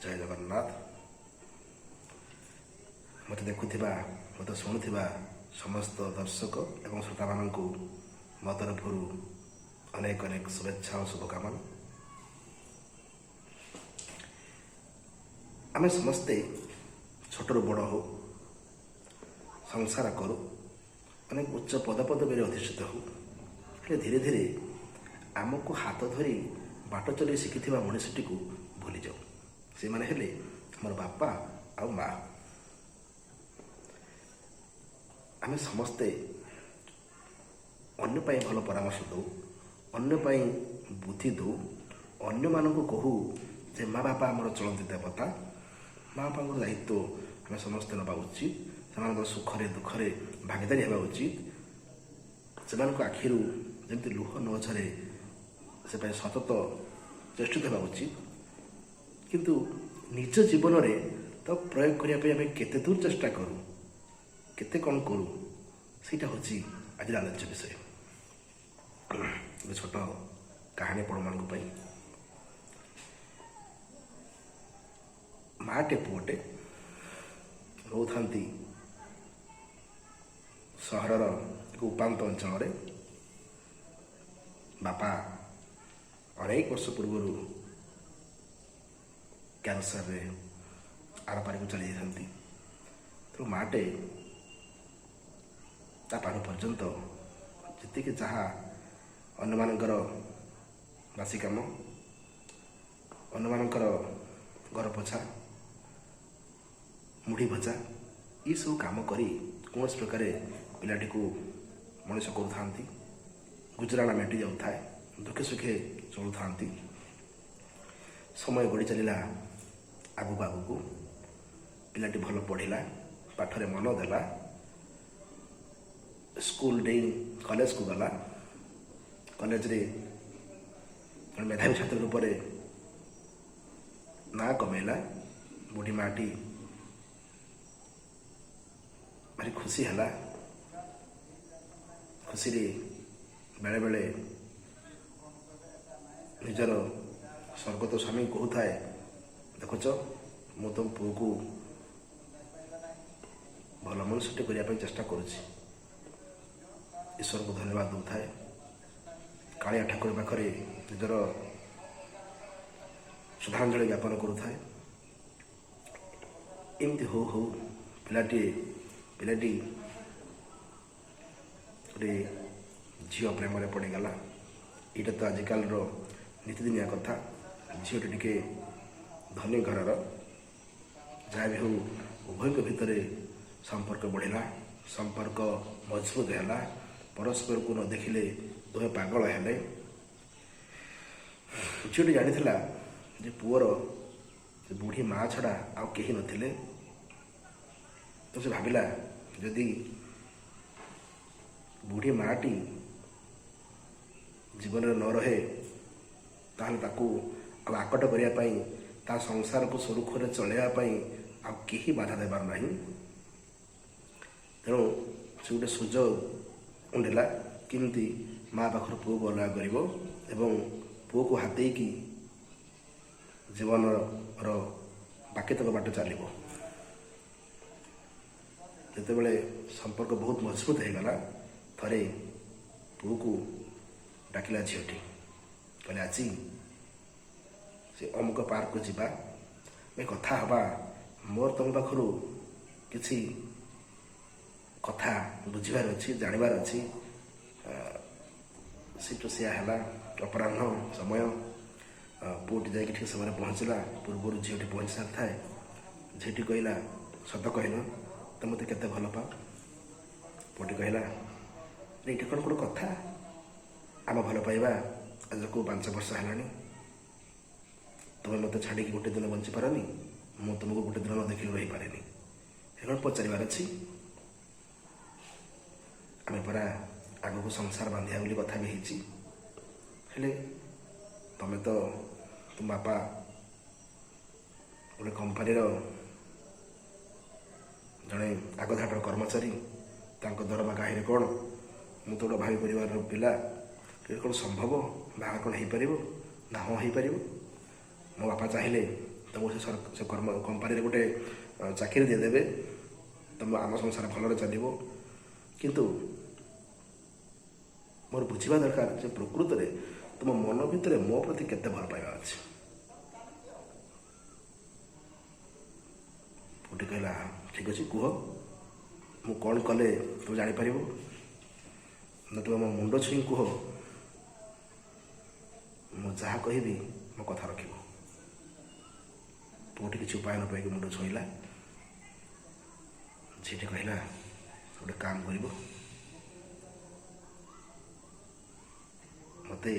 ଜୟ ଜଗନ୍ନାଥ। ମୋତେ ଦେଖୁଥିବା, ମୋତେ ଶୁଣୁଥିବା ସମସ୍ତ ଦର୍ଶକ ଏବଂ ଶ୍ରୋତାମାନଙ୍କୁ ମୋ ତରଫରୁ ଅନେକ ଅନେକ ଶୁଭେଚ୍ଛା ଓ ଶୁଭକାମନା। ଆମେ ସମସ୍ତେ ଛୋଟରୁ ବଡ଼ ହଉ, ସଂସାର କରୁ, ଅନେକ ଉଚ୍ଚ ପଦପଦବୀରେ ଅଧିଷ୍ଠିତ ହଉ, ହେଲେ ଧୀରେ ଧୀରେ ଆମକୁ ହାତ ଧରି ବାଟ ଚଲେଇ ଶିଖିଥିବା ମଣିଷଟିକୁ ଭୁଲିଯାଉ। ସେମାନେ ହେଲେ ଆମର ବାପା ଆଉ ମା। ଆମେ ସମସ୍ତେ ଅନ୍ୟ ପାଇଁ ଭଲ ପରାମର୍ଶ ଦେଉ, ଅନ୍ୟ ପାଇଁ ବୁଦ୍ଧି ଦେଉ, ଅନ୍ୟମାନଙ୍କୁ କହୁ ଯେ ମା ବାପା ଆମର ଚଳନ୍ତି ଦେବତା। ମା ବାପାଙ୍କର ଦାୟିତ୍ୱ ଆମେ ସମସ୍ତେ ନେବା ଉଚିତ। ସେମାନଙ୍କର ସୁଖରେ ଦୁଃଖରେ ଭାଗିଦାରୀ ହେବା ଉଚିତ। ସେମାନଙ୍କ ଆଖିରୁ ଯେମିତି ଲୁହ ନ ଝରେ, ସେ ପାଇଁ ସତତ ଚେଷ୍ଟିତ ହେବା ଉଚିତ। କିନ୍ତୁ ନିଜ ଜୀବନରେ ତ ପ୍ରୟୋଗ କରିବା ପାଇଁ ଆମେ କେତେ ଦୂର ଚେଷ୍ଟା କରୁ, କେତେ କ'ଣ କରୁ, ସେଇଟା ହେଉଛି ଆଜିର ଆଲୋଚ୍ୟ ବିଷୟ। ଗୋଟେ ଛୋଟ କାହାଣୀ ଆପଣମାନଙ୍କ ପାଇଁ। ମାଟେ ପୁଅଟେ ରହୁଥାନ୍ତି ସହରର ଏକ ଉପାନ୍ତ ଅଞ୍ଚଳରେ। ବାପା ଅନେକ ବର୍ଷ ପୂର୍ବରୁ କ୍ୟାନ୍ସରରେ ଆରପାରିକୁ ଚାଲି ଯାଇଥାନ୍ତି। ତେଣୁ ମାଟେ ତା ପାରୁ ପର୍ଯ୍ୟନ୍ତ ଯେତିକି ଯାହା ଅନ୍ୟମାନଙ୍କର ବାସି କାମ, ଅନ୍ୟମାନଙ୍କର ଘର ପୋଛା, ମୁଢ଼ି ଭଜା, ଏସବୁ କାମ କରି କୌଣସି ପ୍ରକାରେ ପିଲାଟିକୁ ମଣିଷ କରୁଥାନ୍ତି। ଗୁଜୁରାଣ ମେଣ୍ଟି ଯାଉଥାଏ, ଦୁଃଖେ ସୁଖେ ଚଳୁଥାନ୍ତି। ସମୟ ଗଡ଼ି ଚାଲିଲା ଆଗକୁ ଆଗକୁ। ପିଲାଟି ଭଲ ପଢ଼ିଲା, ପାଠରେ ମନ ଦେଲା, ସ୍କୁଲ ଡେଇଁ କଲେଜକୁ ଗଲା। କଲେଜରେ ଜଣେ ମେଧାବୀ ଛାତ୍ର ରୂପରେ ନାଁ କମେଇଲା। ବୁଢ଼ୀ ମାଟି ଭାରି ଖୁସି ହେଲା। ଖୁସିରେ ବେଳେବେଳେ ନିଜର ସ୍ୱର୍ଗତ ସ୍ୱାମୀ କହୁଥାଏ, ଦେଖୁଛ, ମୁଁ ତୁମ ପୁଅକୁ ଭଲ ମଣିଷଟେ କରିବା ପାଇଁ ଚେଷ୍ଟା କରୁଛି। ଈଶ୍ୱରଙ୍କୁ ଧନ୍ୟବାଦ ଦେଉଥାଏ। କାଳିଆ ଠାକୁର ପାଖରେ ନିଜର ଶ୍ରଦ୍ଧାଞ୍ଜଳି ଜ୍ଞାପନ କରୁଥାଏ। ଏମିତି ହଉ ହଉ ପିଲାଟି ଗୋଟେ ଝିଅ ପ୍ରେମରେ ପଡ଼ିଗଲା। ଏଇଟା ତ ଆଜିକାଲିର ନୀତିଦିନିଆ କଥା। ଝିଅଟି ଟିକେ ଧନୀ ଘରର। ଯାହା ବି ହଉ, ଉଭୟଙ୍କ ଭିତରେ ସମ୍ପର୍କ ବଢ଼ିଲା, ସମ୍ପର୍କ ମଜବୁତ ହେଲା। ପରସ୍ପରକୁ ନ ଦେଖିଲେ ଦୁହେଁ ପାଗଳ ହେଲେ। ଝିଅଟି ଜାଣିଥିଲା ଯେ ପୁଅର ସେ ବୁଢ଼ୀ ମା ଛଡ଼ା ଆଉ କେହି ନଥିଲେ। ତ ସେ ଭାବିଲା, ଯଦି ବୁଢ଼ୀ ମାଟି ଜୀବନରେ ନ ରହେ, ତାହେଲେ ତାକୁ ଆଉ ଆକଟ କରିବା ପାଇଁ, ତା ସଂସାରକୁ ସୁରୁଖୁରୁରେ ଚଳାଇବା ପାଇଁ ଆଉ କେହି ବାଧା ଦେବାର ନାହିଁ। ତେଣୁ ସେ ଗୋଟେ ସୁଯୋଗ ଉଣ୍ଡିଲା, କେମିତି ମା ପାଖରୁ ପୁଅକୁ ଅଲଗା କରିବ ଏବଂ ପୁଅକୁ ହାତେଇକି ଜୀବନର ବାକିତକ ବାଟ ଚାଲିବ। ଯେତେବେଳେ ସମ୍ପର୍କ ବହୁତ ମଜବୁତ ହେଇଗଲା, ଥରେ ପୁଅକୁ ଡାକିଲା ଝିଅଟି। କହିଲେ, ଆଜି ସେ ଅମୁକ ପାର୍କକୁ ଯିବା, ଆମେ କଥା ହେବା। ମୋର ତୁମ ପାଖରୁ କିଛି କଥା ବୁଝିବାର ଅଛି, ଜାଣିବାର ଅଛି। ସେଠୁ ସେୟା ହେଲା। ଅପରାହ୍ନ ସମୟ। ପୁଅଟି ଯାଇକି ଠିକ୍ ସମୟରେ ପହଞ୍ଚିଲା। ପୂର୍ବରୁ ଝିଅଟି ପହଞ୍ଚି ସାରିଥାଏ। ଝିଅଟି କହିଲା, ସତ କହିଲ ତ, ମୋତେ କେତେ ଭଲ ପାଅ? ପୁଅଟି କହିଲା, ଏଇଟା କ'ଣ ଗୋଟେ କଥା? ଆମ ଭଲ ପାଇବା ଆଜକୁ 5 ବର୍ଷ ହେଲାଣି। ତୁମେ ମୋତେ ଛାଡ଼ିକି ଗୋଟେ ଦିନ ବଞ୍ଚିପାରନି, ମୁଁ ତୁମକୁ ଗୋଟେ ଦିନ ନ ଦେଖିଲେ ରହିପାରେନି। ଏ କ'ଣ ପଚାରିବାର ଅଛି? ଆମେ ପରା ଆଗକୁ ସଂସାର ବାନ୍ଧିବା ବୋଲି କଥା ବି ହେଇଛି। ହେଲେ ତମେ ତ, ତୁମ ବାପା ଗୋଟେ କମ୍ପାନୀର ଜଣେ ଆଗଧାଡ଼ର କର୍ମଚାରୀ, ତାଙ୍କ ଦରମା କାହିଁରେ କ'ଣ? ମୁଁ ତ ଗୋଟେ ଅଭାବୀ ପରିବାରର ପିଲା। ଏ କ'ଣ ସମ୍ଭବ? ବାହାଘର କ'ଣ ହେଇପାରିବ? ନା, ହଁ, ହେଇପାରିବ। ମୋ ବାପା ଚାହିଁଲେ ତୁମକୁ ସେ କର୍ମ କମ୍ପାନୀରେ ଗୋଟେ ଚାକିରି ଦେଇଦେବେ, ତୁମ ଆମ ସଂସାର ଭଲରେ ଚାଲିବ। କିନ୍ତୁ ମୋର ବୁଝିବା ଦରକାର ଯେ ପ୍ରକୃତରେ ତୁମ ମନ ଭିତରେ ମୋ ପ୍ରତି କେତେ ଭଲ ପାଇବା ଅଛି। ପୁଅଟି କହିଲା, ଠିକ୍ ଅଛି, କୁହ ମୁଁ କ'ଣ କଲେ ତୁମେ ଜାଣିପାରିବ? ନା, ତୁମେ ମୋ ମୁଣ୍ଡ ଛୁଇଁ କୁହ, ମୁଁ ଯାହା କହିବି ମୋ କଥା ରଖିବ। ପୁଅଟି କିଛି ଉପାୟ ନ ପାଇକି ମୁଣ୍ଡ ଛୁଇଁଲା। ଝିଅଟି କହିଲା, ଗୋଟେ କାମ କରିବ, ମୋତେ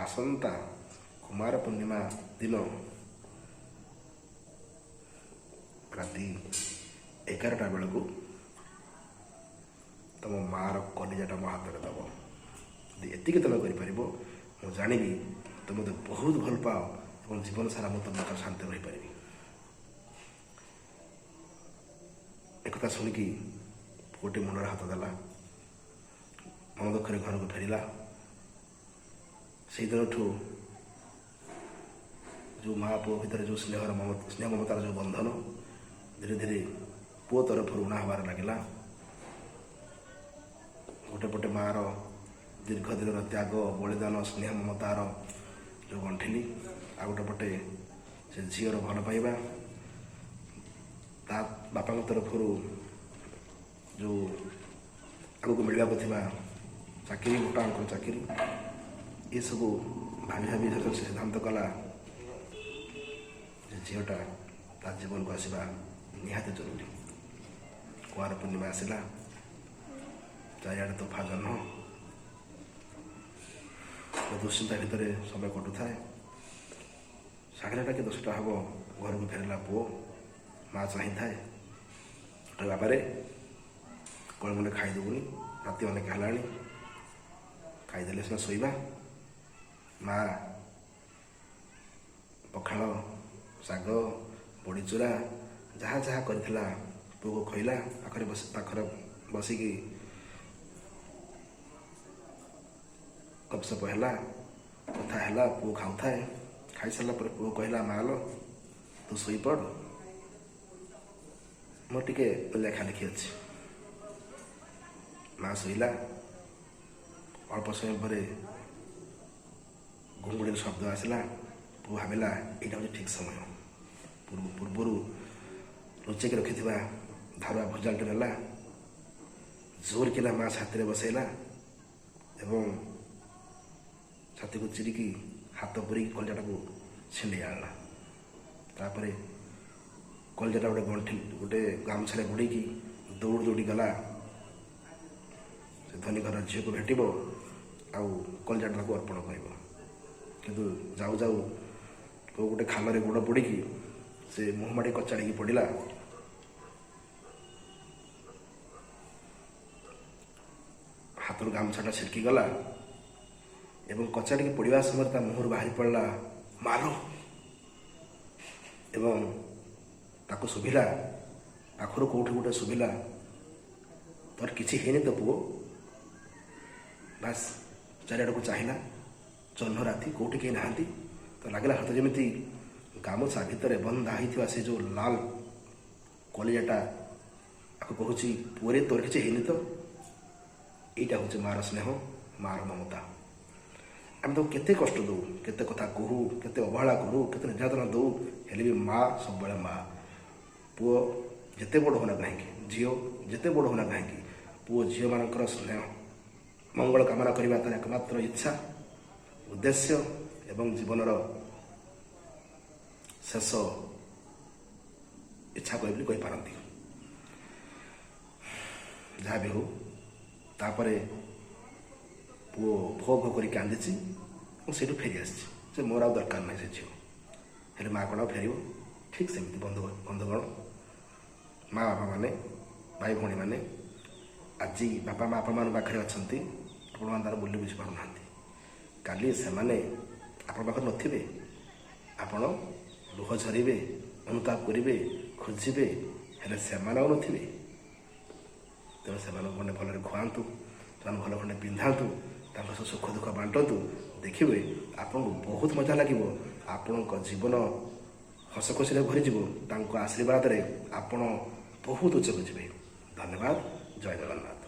ଆସନ୍ତା କୁମାର ପୂର୍ଣ୍ଣିମା ଦିନ ରାତି 11ଟା ବେଳକୁ ତମ ମାଆର କଲିଜାଟା ମୋ ହାତରେ ଦେବ। ଯଦି ଏତିକି ତୁମେ କରିପାରିବ, ମୁଁ ଜାଣିବି ତୁମେ ମୋତେ ବହୁତ ଭଲ ପାଅ ଏବଂ ଜୀବନ ସାରା ମୁଁ ତୁମ ପାଖରେ ଶାନ୍ତି ରହିପାରିବି। ଏକଥା ଶୁଣିକି ପୁଅଟି ମୁଣ୍ଡରେ ହାତ ଦେଲା, ମନ ଦୁଃଖରେ ଘରକୁ ଫେରିଲା। ସେଇଦିନଠୁ ଯେଉଁ ମା ପୁଅ ଭିତରେ ଯେଉଁ ସ୍ନେହର ସ୍ନେହ ମମତାର ଯେଉଁ ବନ୍ଧନ ଧୀରେ ଧୀରେ ପୁଅ ତରଫରୁ ଊଣା ହେବାରେ ଲାଗିଲା। ଗୋଟେ ପଟେ ମାଆର ଦୀର୍ଘ ଦିନର ତ୍ୟାଗ, ବଳିଦାନ, ସ୍ନେହ ମମତାର ଯେଉଁ ଗଣ୍ଠିଲି, ଆଉ ଗୋଟେ ପଟେ ସେ ଝିଅର ଭଲ ପାଇବା, ତା ବାପାଙ୍କ ତରଫରୁ ଯେଉଁ ଆଗକୁ ମିଳିବାକୁ ଥିବା ଚାକିରି, ମୋଟା ଅଙ୍କର ଚାକିରି, ଏସବୁ ଭାବି ଭାବି ଶେଷରେ ସେ ସିଦ୍ଧାନ୍ତ କଲା ଯେ ଝିଅଟା ତା ଜୀବନକୁ ଆସିବା ନିହାତି ଜରୁରୀ। କୁଆଁର ପୂର୍ଣ୍ଣିମା ଆସିଲା, ଚାରିଆଡ଼େ ତୋଫା ଜହ୍ନ, ଦୁଶ୍ଚିନ୍ତା ଭିତରେ ସମୟ କଟୁଥାଏ। 9:30 କି 10ଟା ହେବ ଘରକୁ ଫେରିଲା ପୁଅ। ମା ଚାହିଁଥାଏ, ବାବାରେ କ'ଣ ମୁଣ୍ଡେ ଖାଇଦେବୁନି, ରାତି ଅନେକ ହେଲାଣି, ଖାଇଦେଲେ ସିନା ଶୋଇବା। ମା ପଖାଳ, ଶାଗ, ବଡ଼ିଚୁରା ଯାହା ଯାହା କରିଥିଲା ପୁଅକୁ ଖୋଇଲା। ପାଖରେ ବସିକି ଗପସପ ହେଲା, କଥା ହେଲା, ପୁଅ ଖାଉଥାଏ। ଖାଇସାରିଲା ପରେ ପୁଅ କହିଲା, ମାଲୋ ତୁ ଶୋଇପଡ଼, ମୋର ଟିକେ ଲେଖାଲେଖି ଅଛି। ମା ଶୋଇଲା। ଅଳ୍ପ ସମୟ ପରେ ଘୁଙ୍ଗୁଡ଼ିର ଶବ୍ଦ ଆସିଲା। ପୁଅ ଭାବିଲା ଏଇଟା ହେଉଛି ଠିକ୍ ସମୟ। ପୂର୍ବରୁ ଲୁଚେଇକି ରଖିଥିବା ଧାରୁଆ ଭୁଜାଲଟି ନେଲା, ଜୋର କିନା ମା ଛାତିରେ ବସେଇଲା ଏବଂ ଛାତିକୁ ଚିରିକି ହାତ ପୁରିକି କଲିଜାଟାକୁ ଛିଣ୍ଡେଇ ଆଣିଲା। ତାପରେ କଲିଜାଟା ଗୋଟେ ଗଣ୍ଠି ଗୋଟେ ଗାମୁଛାରେ ଗୁଡ଼େଇକି ଦୌଡ଼ି ଦୌଡ଼ି ଗଲା ସେ ଧନୀ ଘର ଝିଅକୁ ଭେଟିବ ଆଉ କଲିଜାଟା ତାକୁ ଅର୍ପଣ କରିବ। କିନ୍ତୁ ଯାଉ ଯାଉ କେଉଁ ଗୋଟେ ଖାଲରେ ଗୋଡ଼ ପଡ଼ିକି ସେ ମୁହଁ ମାଡ଼ି କଚାଡ଼ିକି ପଡ଼ିଲା। ହାତରୁ ଗାମୁଛାଟା ଛିଟକି ଗଲା ଏବଂ କଚାଡ଼ିକି ପଡ଼ିବା ସମୟରେ ତା ମୁହଁରୁ ବାହାରି ପଡ଼ିଲା ମାଲୋ। ଏବଂ ତାକୁ ଶୁଭିଲା ପାଖରୁ କେଉଁଠି ଗୋଟେ ଶୁଭିଲା, ତୋର କିଛି ହେଇନି ତ ପୁଅ? ବାସ୍ ଚାରିଆଡ଼କୁ ଚାହିଁଲା, ଜହ୍ନ ରାତି, କେଉଁଠି କେହି ନାହାନ୍ତି। ତ ଲାଗିଲା ହାତ ଯେମିତି ଗାମୁଛା ଭିତରେ ବନ୍ଧା ହେଇଥିବା ସେ ଯେଉଁ ଲାଲ କଲିଜାଟା ଆକୁ କହୁଛି, ପୁଅରେ ତୋର କିଛି ହେଇନି ତ? ଏଇଟା ହେଉଛି ମାଆର ସ୍ନେହ, ମାଆର ମମତା। ଆମେ ତାକୁ କେତେ କଷ୍ଟ ଦେଉ, କେତେ କଥା କହୁ, କେତେ ଅବହେଳା କରୁ, କେତେ ନିର୍ଯାତନା ଦେଉ, ହେଲେ ବି ମା ସବୁବେଳେ ମା। ପୁଅ ଯେତେ ବଡ଼ ହେଉନା କାହିଁକି, ଝିଅ ଯେତେ ବଡ଼ ହେଉନା କାହିଁକି, ପୁଅ ଝିଅମାନଙ୍କର ସ୍ନେହ ମଙ୍ଗଳ କାମନା କରିବା ତାର ଏକମାତ୍ର ଇଚ୍ଛା, ଉଦ୍ଦେଶ୍ୟ ଏବଂ ଜୀବନର ଶେଷ ଇଚ୍ଛା ବୋଲି କହିପାରନ୍ତି। ଯାହା ବି ହେଉ, ତାପରେ ପୁଅ ଭୋ ଭୋ କରି କାନ୍ଦିଛି ଏବଂ ସେଇଠୁ ଫେରି ଆସିଛି ଯେ ମୋର ଆଉ ଦରକାର ନାହିଁ ସେ ଝିଅ। ହେଲେ ମା କ'ଣ ଆଉ ଫେରିବ? ଠିକ୍ ସେମିତି ବନ୍ଧୁଗଣ, ମା ବାପାମାନେ, ଭାଇ ଭଉଣୀମାନେ, ଆଜି ବାପା ମା ଆପଣମାନଙ୍କ ପାଖରେ ଅଛନ୍ତି, ଆପଣମାନେ ତାର ମୂଲ୍ୟ ବୁଝିପାରୁନାହାନ୍ତି। କାଲି ସେମାନେ ଆପଣଙ୍କ ପାଖରେ ନଥିବେ, ଆପଣ ଲୁହ ଝରିବେ, ଅନୁତାପ କରିବେ, ଖୋଜିବେ, ହେଲେ ସେମାନେ ଆଉ ନଥିବେ। ତେଣୁ ସେମାନଙ୍କୁ ଖଣ୍ଡେ ଭଲରେ ଖୁଆନ୍ତୁ, ସେମାନଙ୍କୁ ଭଲ ଖଣ୍ଡେ ପିନ୍ଧାନ୍ତୁ, ତାଙ୍କ ସହ ସୁଖ ଦୁଃଖ ବାଣ୍ଟନ୍ତୁ। ଦେଖିବେ ଆପଣଙ୍କୁ ବହୁତ ମଜା ଲାଗିବ। ଆପଣଙ୍କ ଜୀବନ ହସ ଖୁସିରେ ଭରିଯିବ। ତାଙ୍କ ଆଶୀର୍ବାଦରେ ଆପଣ ବହୁତ ଉଚ୍ଚକୁ ଯିବେ। ଧନ୍ୟବାଦ। ଜୟ ଜଗନ୍ନାଥ।